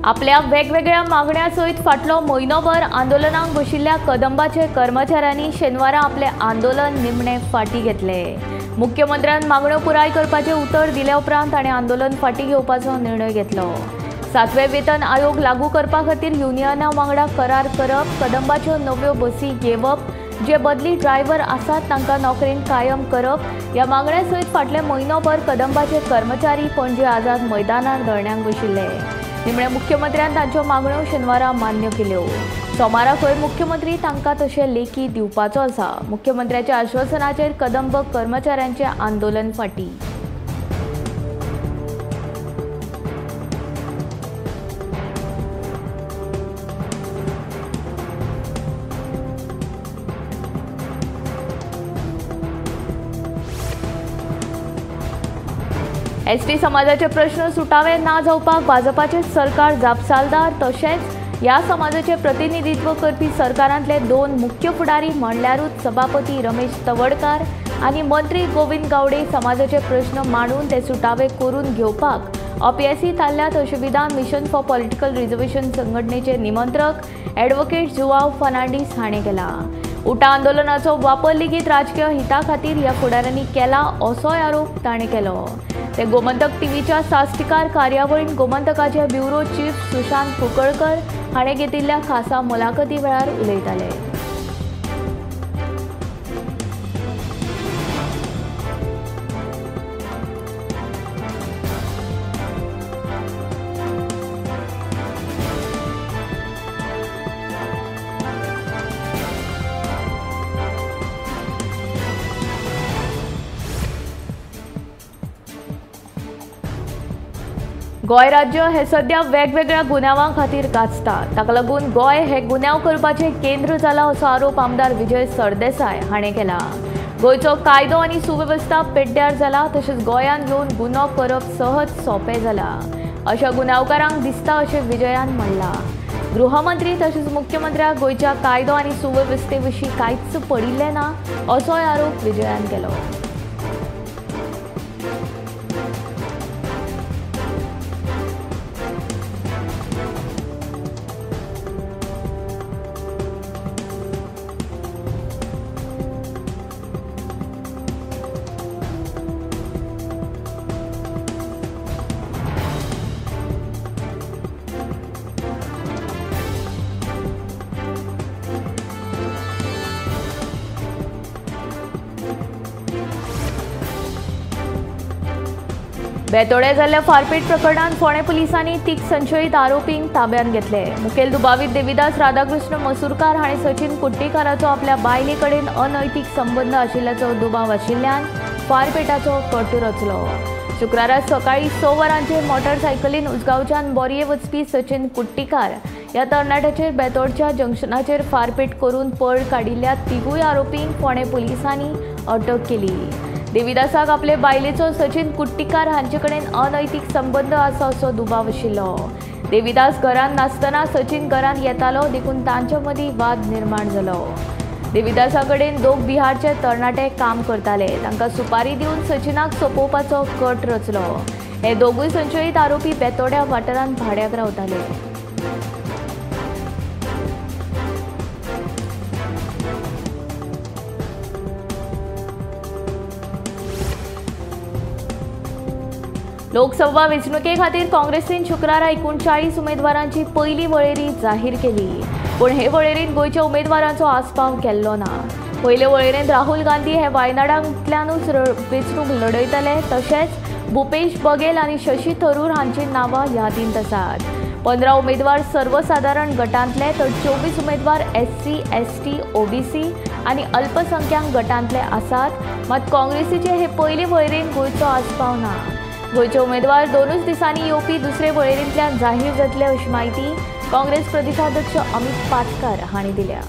आपल्या वेगवेगळ्या मागण्या सयत फाटलो म्हयनोभर आंदोलनाक बशिल्ल्या कदंबाचे कर्मचाऱ्यांनी शेनवारा आपले आंदोलन निमणे फाटी घेतले। मुख्यमंत्र्यान मागण्यो पुराय करपाचें उतर दिल्या उपरांत ताणें आंदोलन फाटी घेवपाचो निर्णय घेतलो। सातवे वेतन आयोग लागू करपा खातीर युनियना वांगडा करार करप, कदंबाच्यो नव्यो बसी घेवप, जे बदली ड्रायव्हर आसात तांकां नोकरेन कायम करप ह्या मागण्या सयत फाटले म्हयनोभर कदंबाचे कर्मचारी पणजे आझाद मैदानार धरण्याक बशिल्ले। निमणे मुख्यमंत्र्यान तांच्यो मागण्यो शेनवारा मान्य केल्यो। सोमारा खंय मुख्यमंत्री तांकां तशें लेखी दिवपाचो आसा। मुख्यमंत्र्याच्या आश्वासनाचेर कदंब कर्मचाऱ्यांचें आंदोलन फाटी। एसटी समाजाचे प्रश्न सुटावे ना जावपाक भाजपाचे सरकार जापसालदार, तशेंच ह्या समाजाचे प्रतिनिधित्व करपी सरकारांतले दोन मुख्य फुडारी म्हणल्यारूच सभापती रमेश तवडकार आनी मंत्री गोविंद गावडे समाजाचे प्रश्न मांडून ते सुटावे करून घेवपाक अपेसी थारल्यात अशें विधान मिशन फॉर पॉलिटिकल रिजर्वेशन संघटनेचे निमंत्रक ॲडव्होकेट जुआव फर्नांडीस हाणें केला। उटा आंदोलनाचो वापर लेगीत राजकीय हिता खातीर ह्या फुडाऱ्यांनी केला असोय आरोप ताणें केलो। ते गोमंतक टीव्हीच्या साश्टीकार कार्यावळीन गोमंतकाचे ब्युरो चीफ सुशांत कुंकळकर हाणें घेतिल्ल्या खासा मुलाखती वेळार उलयताले। गोंय राज्य हे सध्या वेगवेगळ्या गुन्यांवां खातीर गाजता, ताका लागून गोंय हे गुन्यांव करपाचें केंद्र जाला असो आरोप आमदार विजय सरदेसाय हाणें केला। गोंयचो कायदो आनी सुवेवस्था पेड्ड्यार जाला, तशेंच गोंयांत येवन गुन्यांव करप सहज सोंपें जाला अशा गुन्यांवकारांक दिसता अशें विजयान म्हणलां। गृहमंत्री तशेंच मुख्यमंत्र्याक गोंयच्या कायदो आनी सुवेवस्थे विशीं कांयच पडिल्लें ना असोय आरोप विजयान केलो। बेतोड्या जाल्ल्या फारपेट प्रकरणांत फोंडें पुलिसांनी तीग संशयीत आरोपींक ताब्यांत घेतले। मुखेल दुबावीत देविदास राधाकृष्ण मसूरकार हाणें सचिन कुट्टीकाराचो आपल्या बायले कडेन अनैतीक संबंद आशिल्ल्याचो दुबाव आशिल्ल्यान फारपेटाचो कट रचलो। शुक्रारा सकाळीं 6 वरांचेर मोटरसायकलीन उजगांवच्यान बोरये वचपी सचिन कुट्टीकार ह्या तरणाट्याचेर बेतोडच्या जंक्शनाचेर फारपेट करून पळ काडिल्ल्या तिगूय आरोपींक फोंडें पुलिसांनी अटक केली। देविदासाक आपले बायलेचो सचिन कुट्टीकार हांचे कडेन अनैतीक संबंद आसा असो दुबाव आशिल्लो। देविदास घरांत नासतना सचिन घरांत येतालो, देखून तांचे मदीं वाद निर्माण जालो। देविदासा कडेन दोग बिहारचे तरणाटे काम करताले, तांकां सुपारी दिवन सचिनाक सोंपोवपाचो कट रचलो। हे दोगूय संशयीत आरोपी बेतोड्या वाठारांत भाड्याक रावताले। लोकसभा वेंचणुके खातीर काँग्रेसीन शुक्रारा 39 उमेदवारांची पयली वळेरी जाहीर केली, पूण हे वळेरींत गोंयच्या उमेदवारांचो आस्पाव केल्लो ना। पयले वळेरेंत राहुल गांधी हे वायनाडांतल्यानूच वेंचणूक लढयतले, तशेंच भूपेश बघेल आनी शशी थरूर हांची नांवां यादींत आसात। 15 उमेदवार सर्वसादारण गटांतले तर 24 उमेदवार एससी, एसटी, ओबीसी आनी अल्पसंख्याक गटांतले आसात। मात काँग्रेसीचे हे पयले वळेरेंत गोंयचो आस्पाव ना। गोंयचे उमेदवार दोनूच दिसांनी येवपी दुसरे वळेरींतल्यान जाहीर जातले अशी म्हायती काँग्रेस प्रदेशाध्यक्ष अमित पाटकार हांणी दिल्या।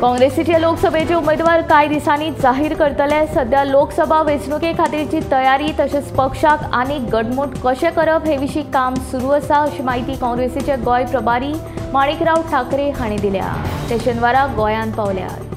काँग्रेसीचे लोकसभेचे उमेदवार कांय दिसांनी जाहीर करतले। सध्या लोकसभा वेंचणुके खातीरची तयारी तशेंच पक्षाक आनीक गटमूट कशें करप हे विशीं काम सुरू आसा अशी म्हायती काँग्रेसीचे गोंय प्रभारी माणिकराव ठाकरे हांणी दिल्या। ते शेनवारा गोंयांत पावल्यात।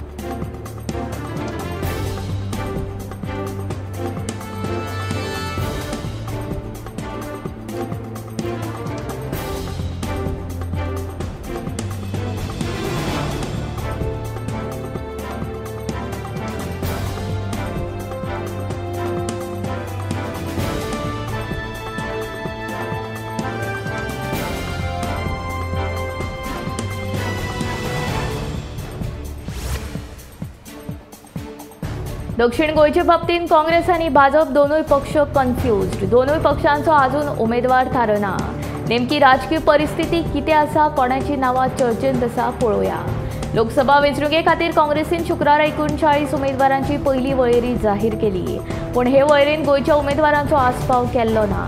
दक्षिण गोंयचे बाबतींत काँग्रेस आनी भाजप दोनूय पक्ष कन्फ्युज्ड। दोनूय पक्षांचो अजून उमेदवार थारना। नेमकी राजकीय परिस्थिती कितें आसा, कोणाची नांवां चर्चेंत आसा पळोवया। लोकसभा वेंचणुके खातीर काँग्रेसीन शुक्रारा 39 उमेदवारांची पयली वळेरी जाहीर केली, पूण हे वळेरेन गोंयच्या उमेदवारांचो आस्पाव केल्लो ना।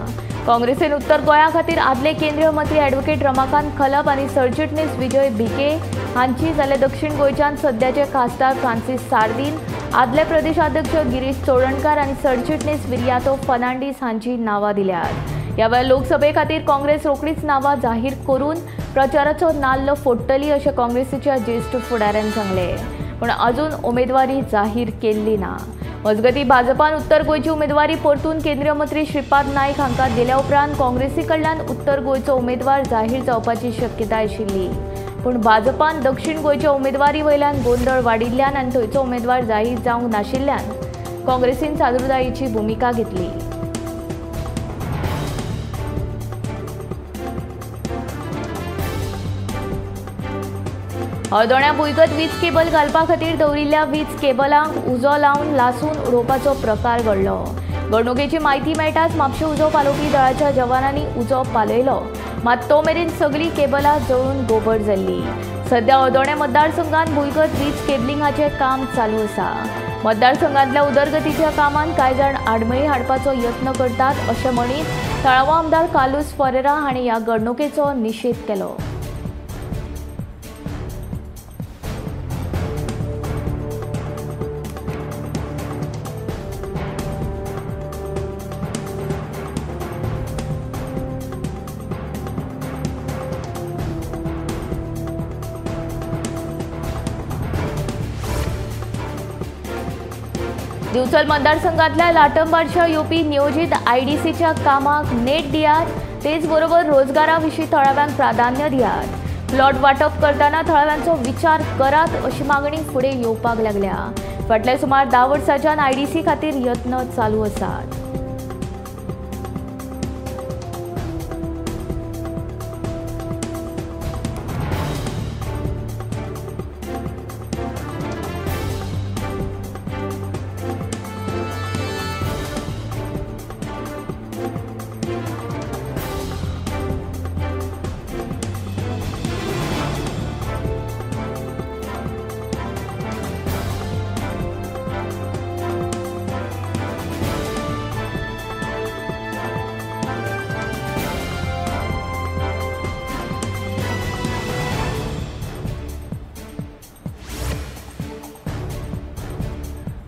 काँग्रेसीन उत्तर गोंया खातीर आदले केंद्रीय मंत्री ॲडव्होकेट रमाकांत खलप आनी सरचिटणीस विजय भिके हांची, जाल्यार दक्षिण गोंयच्यान सद्याचे खासदार फ्रांसीस सार्दीन, आदले प्रदेशाध्यक्ष गिरीश चोडणकार आनी सरचिटणीस विरियातो फर्नांडीस हांची नांवां दिल्यात। ह्या वेळार लोकसभे खातीर काँग्रेस रोखडीच नांवां जाहीर करून प्रचाराचो नाल्ल फोडटली अशें काँग्रेसीच्या ज्येश्ठ फुडाऱ्यान सांगलें, पूण अजून उमेदवारी जाहीर केल्ली ना। मजगतीं भाजपान उत्तर गोंयची उमेदवारी परतून केंद्रीय मंत्री श्रीपाद नायक हांकां दिल्या उपरांत काँग्रेसी कडल्यान उत्तर गोंयचो उमेदवार जाहीर जावपाची शक्यताय आशिल्ली, पूण भाजपान दक्षिण गोंयच्या उमेदवारी वयल्यान गोंदळ वाडिल्ल्यान आनी थंयचो उमेदवार जाहीर जावंक नाशिल्ल्यान काँग्रेसीन सादुरदायीची भुमिका घेतली। हळदोण्या भुंयगत वीज केबल घालपा खातीर दवरिल्ल्या वीज केबलांक उजो लावन लासून उडोवपाचो प्रकार घडलो। घडणुकेची म्हायती मेळटाच म्हापशें उजो पालोवपी दळाच्या जवानांनी उजो पालयलो, मात तो मेरेन सगळीं केबलां जळून गोबर जाल्ली। सध्या हळदोणें मतदारसंघात भुंयगत वीज केबलिंगाचें काम चालू आसा। मतदारसंघांतल्या उदरगतीच्या कामांत कांय जाण आडमेळी हाडपाचो यत्न करतात अशें म्हणीत थळावो आमदार कार्लुस फेरेरा हांणी ह्या घडणुकेचो निशेध केलो। दिवचल मतदारसंघातल्या लाटंबारच्या येवपी नियोजीत आयडीसीच्या कामाक नेट दियात, तेच बरोबर रोजगारा विशीं थळाव्यांक प्राधान्य दियात, प्लॉट वाटप करतना थळाव्यांचो विचार करात अशी मागणी फुडें येवपाक लागल्या। फाटल्या सुमार 10 वर्सांच्यान आयडीसी खातीर यत्न चालू आसात।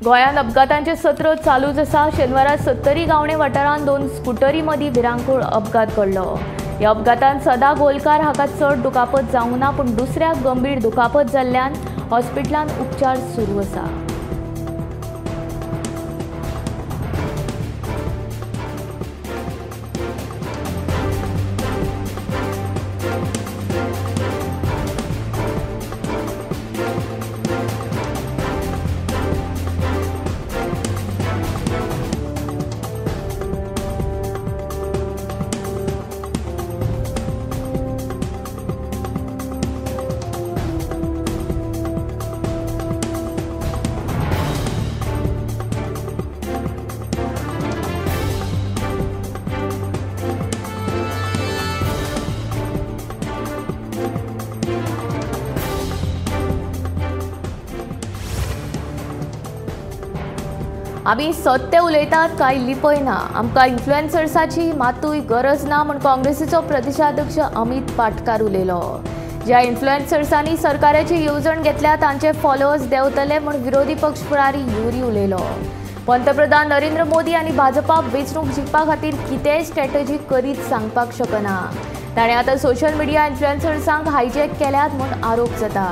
गोंयांत अपघातांचे सत्र चालूच आसा। शेनवारा सत्तरी गावणे वाठारांत 2 स्कुटरी मदीं भिरांकूळ अपघात घडलो। ह्या अपघातांत सदा गोलकार हाका चड दुखापत जावंक ना, पूण दुसऱ्याक गंभीर दुखापत जाल्ल्यान हॉस्पिटलांत उपचार सुरू आसा। आमी सत्य उलयतात, कांय लिपयना, आमकां इन्फ्लुएन्सर्साची मातूय गरज ना म्हूण काँग्रेसीचो प्रदेशाध्यक्ष अमित पाटकार उलयलो। ज्या इन्फ्लुएन्सर्सांनी सरकाराची येवजण घेतल्या तांचे फॉलोअर्स देंवतले म्हूण विरोधी पक्ष फुडारी युरी उलयलो. पंतप्रधान नरेंद्र मोदी आनी भाजपा वेंचणूक जिखपा खातीर कितेंय स्ट्रॅटजी करीत सांगपाक शकना. ताणें आतां सोशल मिडिया इन्फ्लुएन्सर्सांक हायजॅक केल्यात म्हूण आरोप जाता.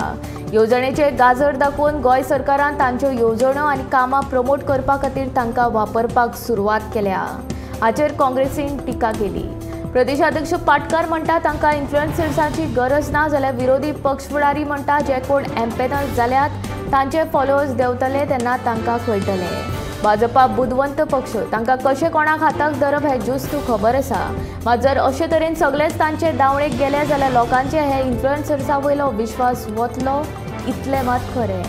येवजणेचे गाजर दाखोवन गोंय सरकारान तांच्यो येवजण्यो आनी कामां प्रमोट करपा खातीर तांकां वापरपाक सुरवात केल्या. हाचेर काँग्रेसीन टिका केली. प्रदेशाध्यक्ष पाटकार म्हणटा तांकां इन्फ्लुएन्सर्सांची गरज ना, जाल्यार विरोधी पक्ष फुडारी म्हणटा जे कोण एम्पेनल जाल्यात तांचे फॉलोअर्स देंवतले तेन्ना तांकां कळटले. भाजपा बुदवंत पक्ष, तांकां कशें कोणाक हाताक धरप हें ज्युस्त खबर आसा. मात जर अशे तरेन सगळेच तांचे दावणेक गेले जाल्यार लोकांचे हे इन्फ्लुएन्सर्सां वयलो विश्वास वतलो इतलें मात खरें.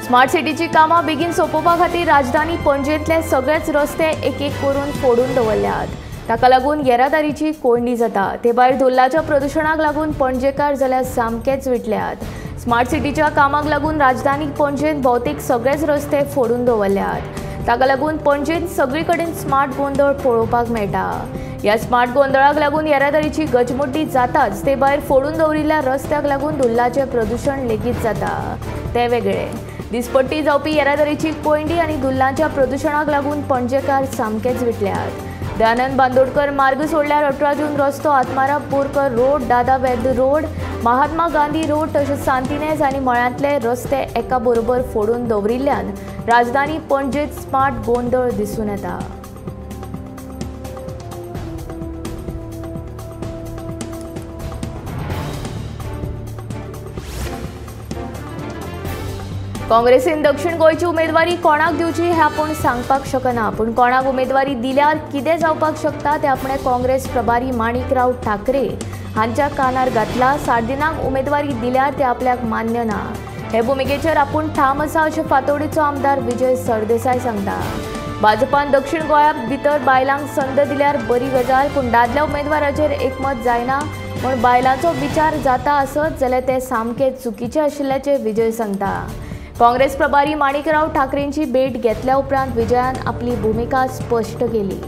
स्मार्ट सिटीची कामां बेगीन सोंपोवपा खातीर राजधानी पणजेंतले सगळेच रस्ते एक एक करून फोडून दवरल्यात. ताका लागून येरादारीची कोंयडी जाता. ते भायर धुल्लाच्या प्रदुशणाक लागून पणजेकार जाल्यार सामकेच विटल्यात. स्मार्ट सिटीच्या कामाक लागून राजधानी पणजेंत भोवतेक सगळेच रस्ते फोडून दवरल्यात. ताका लागून पणजेंत सगळे कडेन स्मार्ट गोंदळ पळोवपाक मेळटा. ह्या स्मार्ट गोंदळाक लागून येरादारीची गचमुड्डी जाताच, ते भायर फोडून दवरिल्ल्या रस्त्याक लागून धुल्लाचें प्रदुशण लेगीत जाता. ते वेगळे दिसपट्टी जावपी येरादारीची कोंयडी आनी धुल्लाच्या प्रदुशणाक लागून पणजेकार सामकेच विटल्यात. दयानंद बांदोडकर मार्ग सोडल्यार 18 जून रस्तो, Atmaram Borkar road, Dada Vaidya road, Mahatma Gandhi road तशेंच सांतिनेज आनी मळ्यांतले रस्ते एका बरोबर फोडून दवरिल्ल्यान राजधानी पणजेंत स्मार्ट गोंदळ दिसून येता. काँग्रेसीन दक्षिण गोंयची उमेदवारी कोणाक दिवची हें आपूण सांगपाक शकना, पूण कोणाक उमेदवारी दिल्यार कितें जावपाक शकता तें आपणें काँग्रेस प्रभारी माणिकराव ठाकरे हांच्या कानार घातला. सार्दिनाक उमेदवारी दिल्यार तें आपल्याक मान्य ना, हे भुमिकेचेर आपूण ठाम आसा अशें फातोर्डेचो आमदार विजय सरदेसाय सांगता. भाजपान दक्षिण गोंया भितर बायलांक संद दिल्यार बरी गजाल, पूण दादल्या उमेदवाराचेर एकमत जायना म्हूण बायलांचो विचार जाता आसत जाल्यार तें सामकें चुकीचें आशिल्ल्याचें विजय सांगता. काँग्रेस प्रभारी माणिकराव ठाकरेंची भेट घेतल्या उपरांत विजयान आपली भुमिका स्पश्ट केली.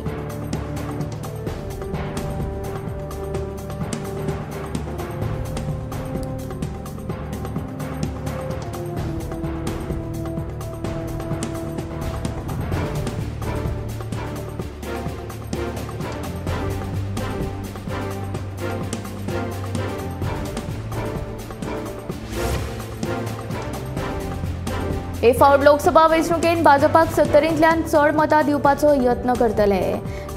हे फावट लोकसभा वेंचणुकेंत भाजपाक 70 चड मतां दिवपाचो यत्न करतले.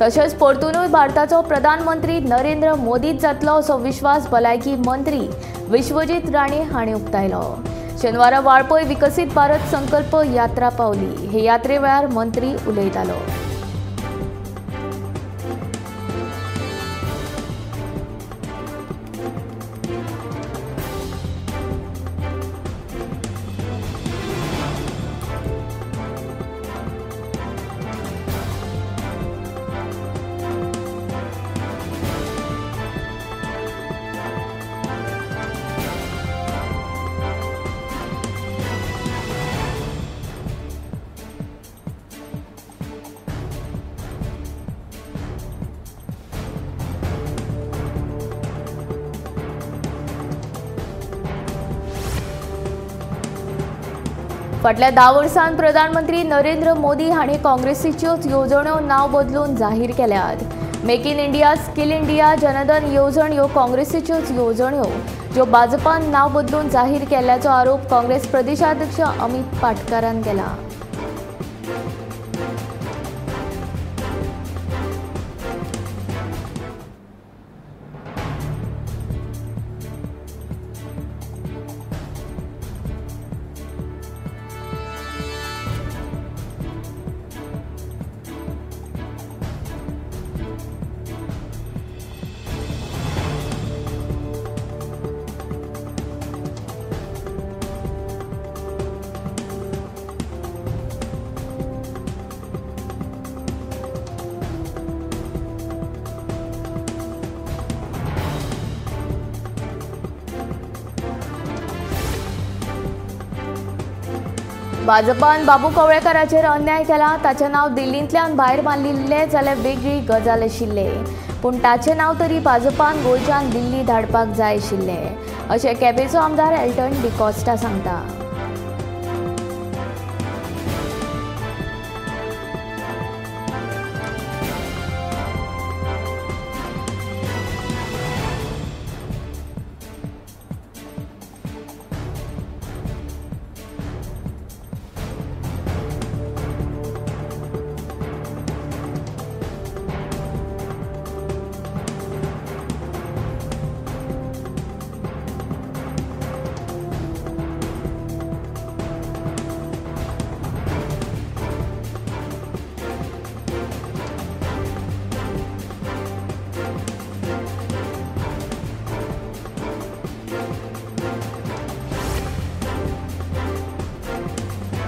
तशेंच परतूनय भारताचो प्रधानमंत्री नरेंद्र मोदीच जातलो असो विश्वास भलायकी मंत्री विश्वजीत राणे हांणी उक्तायलो. शेनवारा वाळपय विकसीत भारत संकल्प यात्रा पावली. हे यात्रे वेळार मंत्री उलयतालो. फाटल्या 10 वर्सांत प्रधानमंत्री नरेंद्र मोदी हांणी काँग्रेसीच्योच येवजण्यो नांव बदलून जाहीर केल्यात. Make in India, skill India, Jan Dhan येवजण ह्यो काँग्रेसीच्योच येवजण्यो ज्यो भाजपान नांव बदलून जाहीर केल्ल्याचो आरोप काँग्रेस प्रदेशाध्यक्ष अमित पाटकारान केला. भाजपान बाबू कवळेकाराचेर अन्याय केला, ताचें नांव दिल्लींतल्यान भायर मारिल्लें जाल्यार वेगळी गजाल आशिल्ली, पूण ताचें नांव तरी भाजपान गोंयच्यान दिल्ली धाडपाक जाय आशिल्लें, अशें केपेंचो आमदार एल्टन डिकॉस्टा सांगता।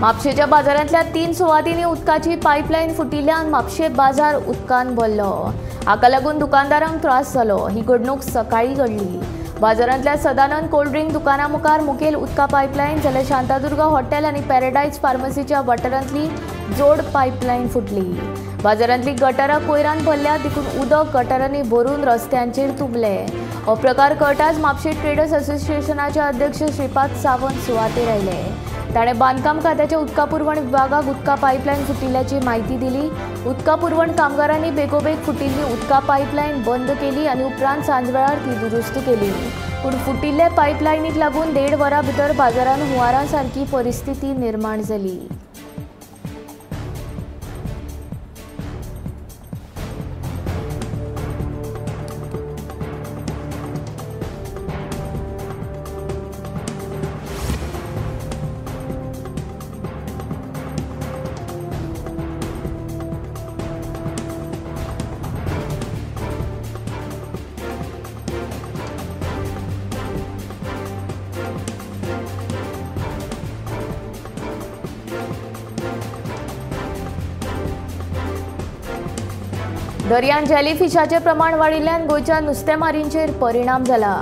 म्हापशेच्या बाजारांतल्या 3 सुवातींनी उदकाची पायपलायन फुटिल्ल्यान म्हापशे बाजार उदकान भरलो। हाका लागून दुकानदारांक त्रास जालो। ही घडणूक सकाळीं घडली। बाजारांतल्या सदानंद कोल्ड्रिंक दुकाना मुखार मुखेल उदका पायपलायन जाल्यार शांतादुर्गा हॉटेल आनी पॅराडायज फार्मसीच्या वाठारांतली जोड पायपलायन फुटली। बाजारांतली गटारां कोयरान भरल्या देखून उदक गटारांनी भरून रस्त्यांचेर तुंबले। हो प्रकार कळटाच म्हापशे ट्रेडर्स असोसिएशनाचे अध्यक्ष श्रीपाद सावंत सुवातेर आयले। ताणें बांदकाम खात्याच्या उदका पुरवण विभागाक उदका पायपलायन फुटिल्ल्याची म्हायती दिली। उदका पुरवण कामगारांनी बेगोबेग फुटिल्ली उदका पायपलायन बंद केली आनी उपरांत सांजवेळार ती दुरुस्त केली। पूण फुटिल्ले पायपलायनीक लागून 1.5 वरां भितर बाजारांत हुंवारा सारकी परिस्थिती निर्माण जाली। दर्यांत जेलीफिशाचें प्रमाण वाडिल्ल्यान गोंयच्या नुस्तेमारींचेर परिणाम जाला।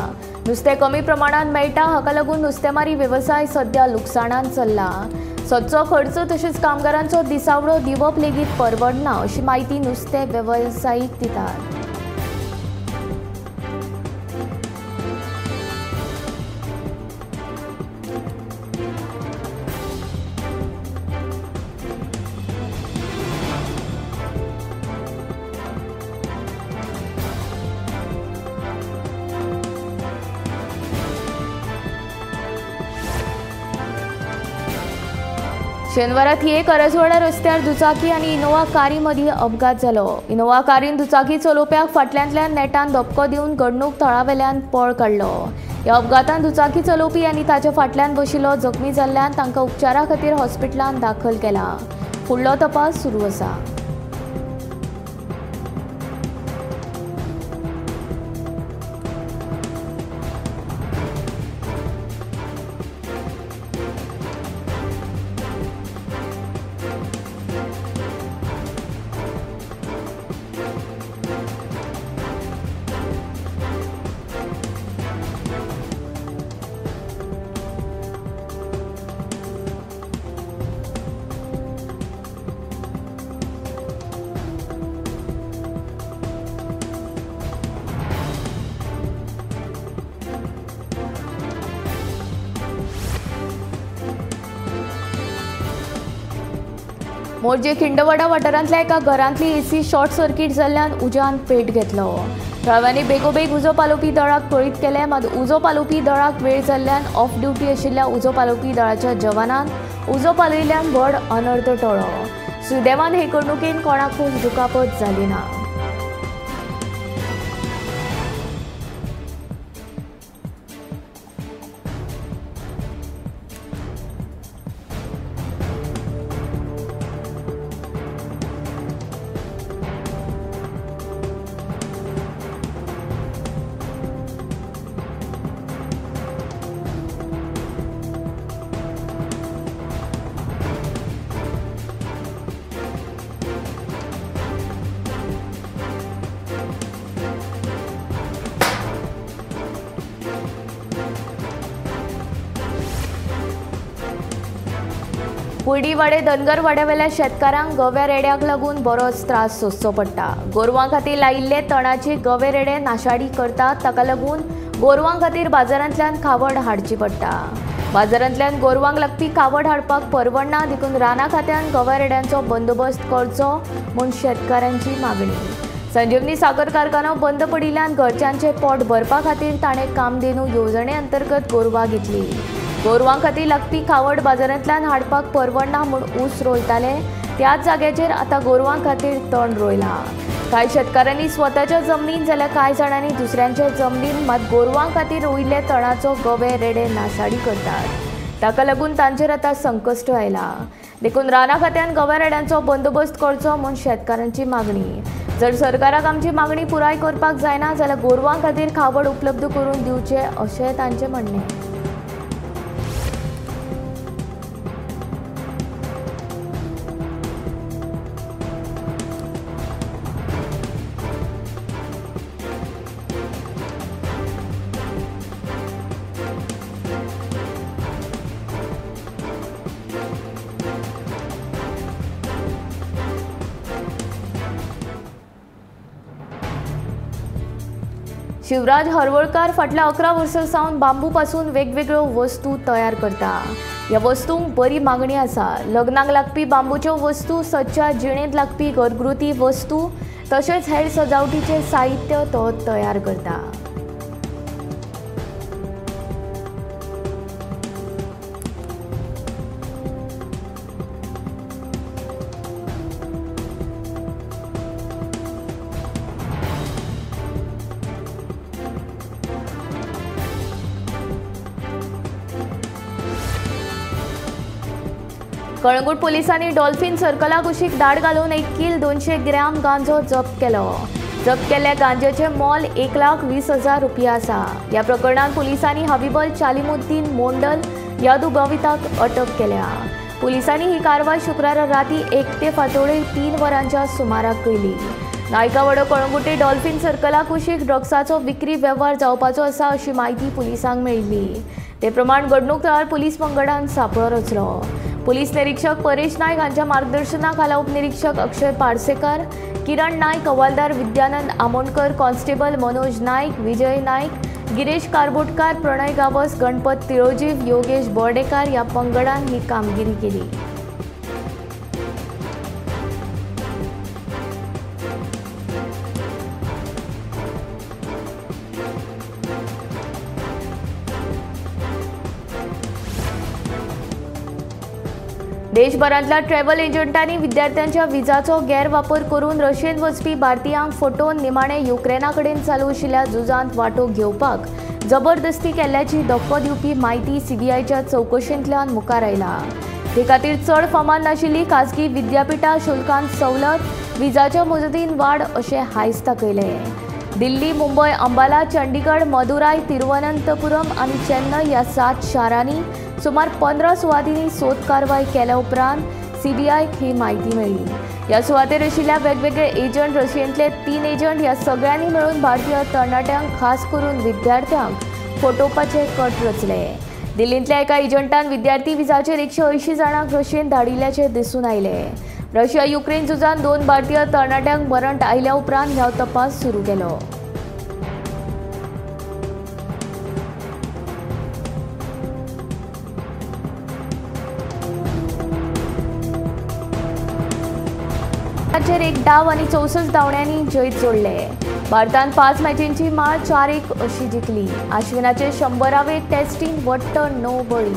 नुस्तें कमी प्रमाणांत मेळटा, हाका लागून नुस्तेमारी वेवसाय सध्या लुकसाणांत चल्ला। सदचो खर्च तशेंच कामगारांचो दिसावडो दिवप लेगीत परवडना, अशी म्हायती नुस्तें वेवसायीक दितात। शेनवारा थिये करजवाडा रस्त्यार दुचाकी आनी इनोवा कारी मदीं अपघात जालो। इनोवा कारीन दुचाकी चलोवप्याक फाटल्यांतल्यान नेटान धपको दिवन घडणूक थळावेल्यान पळ काडलो। ह्या अपघातान दुचाकी चलोवपी आनी ताच्या फाटल्यान बशिल्लो जखमी जाल्ल्यान तांकां उपचारा खातीर हॉस्पिटलांत दाखल केला। फुडलो तपास सुरू आसा। मोरजे खिंडवाडा वाठारांतल्या एका घरांतली एसी शॉर्ट सर्किट जाल्ल्यान उज्यान पेट घेतलो। थळाव्यांनी बेगोबेग उजो पालोवपी दळाक कळीत केलें, मात उजो पालोवपी दळाक वेळ जाल्ल्यान ऑफ ड्युटी आशिल्ल्या उजो पालोवपी दळाच्या जवानान उजो पालयिल्ल्यान व्हड अनर्थ टळ्ळो। सुदैवान हे घडणुकेन कोणाकूच दुखापत जाली ना। कुर्डीवाडे धनगरवाड्यावेल्या शेतकारांक गव्या रेड्याक लागून बरोच त्रास सोंसचो पडटा। गोरवां खातीर लायिल्ले तणाचे गवे रेडे नाशाडी करतात, ताका लागून गोरवां खातीर बाजारांतल्यान खावड हाडची पडटा। बाजारांतल्यान गोरवांक लागपी खावड हाडपाक परवडना, देखून राना खात्यान गव्या रेड्यांचो बंदोबस्त करचो म्हूण शेतकारांची मागणी। संजीवनी साखर कारखानो बंद पडिल्ल्यान घरच्यांचे पोट भरपा खातीर ताणें कामधेनू येवजणे अंतर्गत गोरवां घेतली। गोरवां खातीर लागपी खावड बाजारांतल्यान हाडपाक परवडना म्हूण ऊस रोयताले, त्याच जाग्याचेर आतां गोरवां खातीर तण रोयलां। कांय शेतकारांनी स्वताच्या जमनीन जाल्यार कांय जाणांनी दुसऱ्यांच्या जमनीन मात गोरवां खातीर रोयिल्ल्या तणाचो गवे रेडे नाशाडी करतात, ताका लागून तांचेर आतां संकश्ट आयलां। देखून राना खात्यान गव्या रेड्यांचो बंदोबस्त करचो म्हूण शेतकारांची मागणी। जर सरकाराक आमची मागणी पुराय करपाक जायना जाल्यार गोरवां खातीर खावड उपलब्ध करून दिवचें अशें तांचें म्हणणें। शिवराज हरवळकार फाटल्या 11 वर्सां सावन बांबू पासून वेगवेगळ्यो वस्तू तयार करता। ह्या वस्तूंक बरी मागणी आसा। लग्नाक लागपी बांबूच्यो वस्तू, सदच्या जिणेंत लागपी घरगुती वस्तू तशेंच हेर सजावटीचें साहित्य तो तयार करता। कळंगूट पोलिसांनी डॉल्फिन सर्कला कुशीक धाड घालून 1 किल 200 ग्रॅम गांजो जप्त केलो। जप्त केल्ल्या गांज्याचें मोल 1,20,000 रुपया आसा। ह्या प्रकरणांत पोलिसांनी हबीबल चालिमुद्दीन मोंडल ह्या दुबाविताक अटक केल्या। पोलिसांनी ही कारवाय शुक्रारा राती 1 ते फांतोडेर 3 वरांच्या सुमाराक केली। नायकावाडो कळंगुटे डॉल्फिन सर्कला कुशीक ड्रग्साचो विक्री वेव्हार जावपाचो आसा अशी म्हायती पोलिसांक मेळिल्ली। ते प्रमाण घडणूक थळार पुलीस पंगडान सांपळो रचलो। पुलीस निरीक्षक परेश नायक हांच्या मार्गदर्शनाखाला उपनिरीक्षक अक्षय पार्सेकर, किरण नायक, हवालदार विद्यानंद आमोणकर, कॉन्स्टेबल मनोज नायक, विजय नायक, गिरीश कारबोटकार, प्रणय गावस, गणपत तिळोजीव, योगेश बोर्डेकार ह्या पंगडान ही कामगिरी केली। देशभरांतल्या ट्रॅव्हल एजंटांनी विद्यार्थ्यांच्या विजाचो गैरवापर करून रशियेंत वचपी भारतीयांक फटोवन निमाणे युक्रेना कडेन चालू आशिल्ल्या झुजांत वांटो घेवपाक जबरदस्ती केल्ल्याची धक्को दिवपी म्हायती सीबीआयच्या चवकशेंतल्यान मुखार आयला। ते खातीर चड फामाद नाशिल्ली खाजगी विद्यापिठां शुल्कांत सवलत, विजाच्या मुजतीन वाड अशें हायस दाखयलें। दिल्ली, मुंबय, अंबाला, चंडीगड, मदुराय, तिरुवनंतपुरम आनी चेन्नय ह्या 7 शारांनी सुमार 15 सुवातींनी सोद कारवाय केल्या उपरांत सीबीआयक ही म्हायती मेळ्ळी। ह्या सुवातेर आशिल्ल्या वेगवेगळे एजंट, रशियेंतले 3 एजंट ह्या सगळ्यांनी मेळून भारतीय तरणाट्यांक, खास करून विद्यार्थ्यांक फटोवपाचे कट रचले। दिल्लींतल्या एका एजंटान विद्यार्थी विजाचेर 180 जाणांक रशियेंत धाडिल्ल्याचें दिसून आयलें। रशिया युक्रेन झुजांत 2 भारतीय तरणाट्यांक मरण आयल्या उपरांत ह्या तपास सुरू केलो। एक डाव आनी 64 धांवड्यांनी जैत जोडले। भारतान 5 मॅचींची माळ 4-1 अशी जिखली। आश्विनाचे 100वे टॅस्टीन वट्ट 9 बळी।